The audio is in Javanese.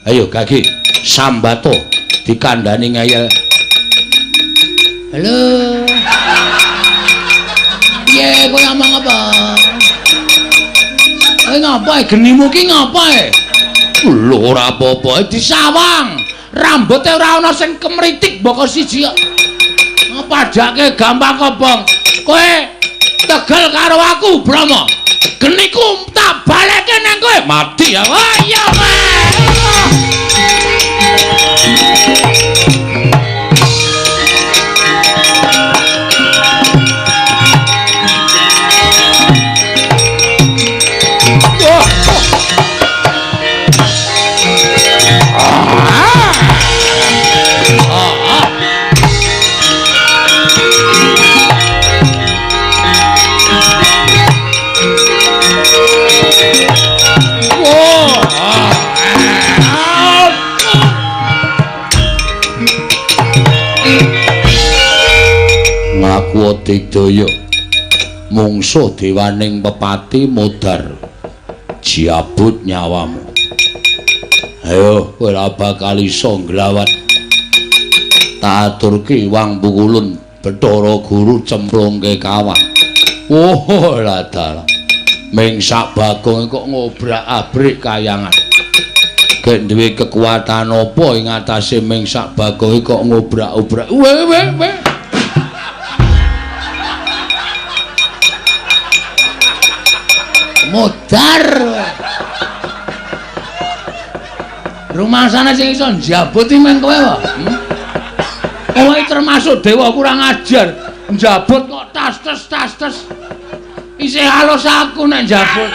Ayo Gage, sambato dikandani ngeyel. Halo. Piye kowe ngomong apa? Kowe ngapa genimu ki ngapa e? Lho ora apa-apa disawang. Rambuté ora ana sing kemritik mboko siji kok. Padake gampang kobong. Kowe tegel karo aku, Brahma. Geniku tak baleke nang kowe. Mati ya. Wah iya kowe. Ngaku digdaya mungsuh dewaning pepati modar jiabut nyawamu. Ayo kowe ora bakal iso nglawan. Tak aturke wang pukulun Bathara Guru cemplungke kawah. Oh lah dalah. Ming sak bagong kok ngobrak-abrik kayangan. Gek duwe kekuatan apa ing atase ming sak bagong kok ngobrak-obrak. We we we. Modar. Rumasane sing iso njabut iki men kowe wae. Kowe termasuk dewa kurang ajar. Njabut kok tas-tes tas-tes. Isih halus aku nek njabut.